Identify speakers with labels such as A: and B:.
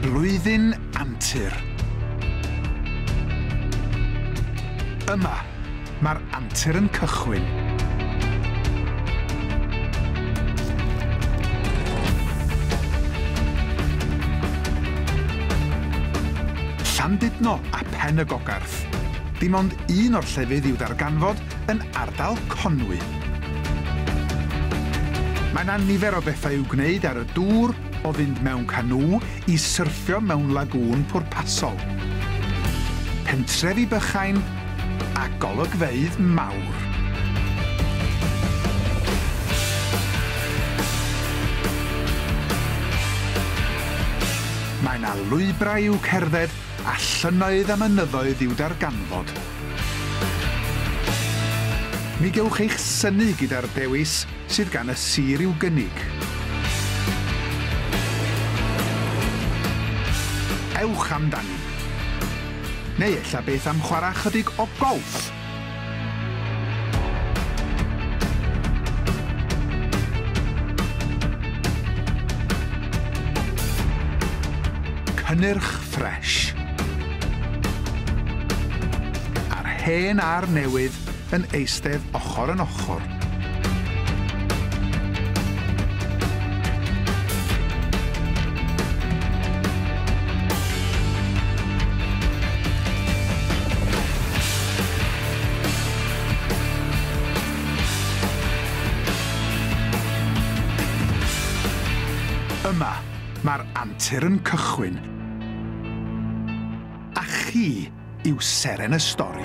A: Blwyddyn antur. Yma, mae'r antur yn cychwyn. Llandudno a Pen y Gogarth. Dim ond un o'r llefydd i'w ddarganfod yn ardal Conwy. Mae 'na nifer o bethau i'w gwneud ar y dŵr, o fynd mewn canŵ i syrffio mewn lagŵn pwrpasol. Pentrefi bychain a golygfeydd mawr. Mae 'na lwybrau i'w cerdded a llynnoedd a mynyddoedd i'w darganfod. Mi gewch eich synnu gyda'r dewis sydd gan y sir i'w gynnig. Ewch amdani! Neu ella beth am chwarae chydig o golff? Cynnyrch ffresh. A'r hen a'r newydd yn eistedd ochr yn ochr. Yma, mae'r antur yn cychwyn. A chi yw seren y stori.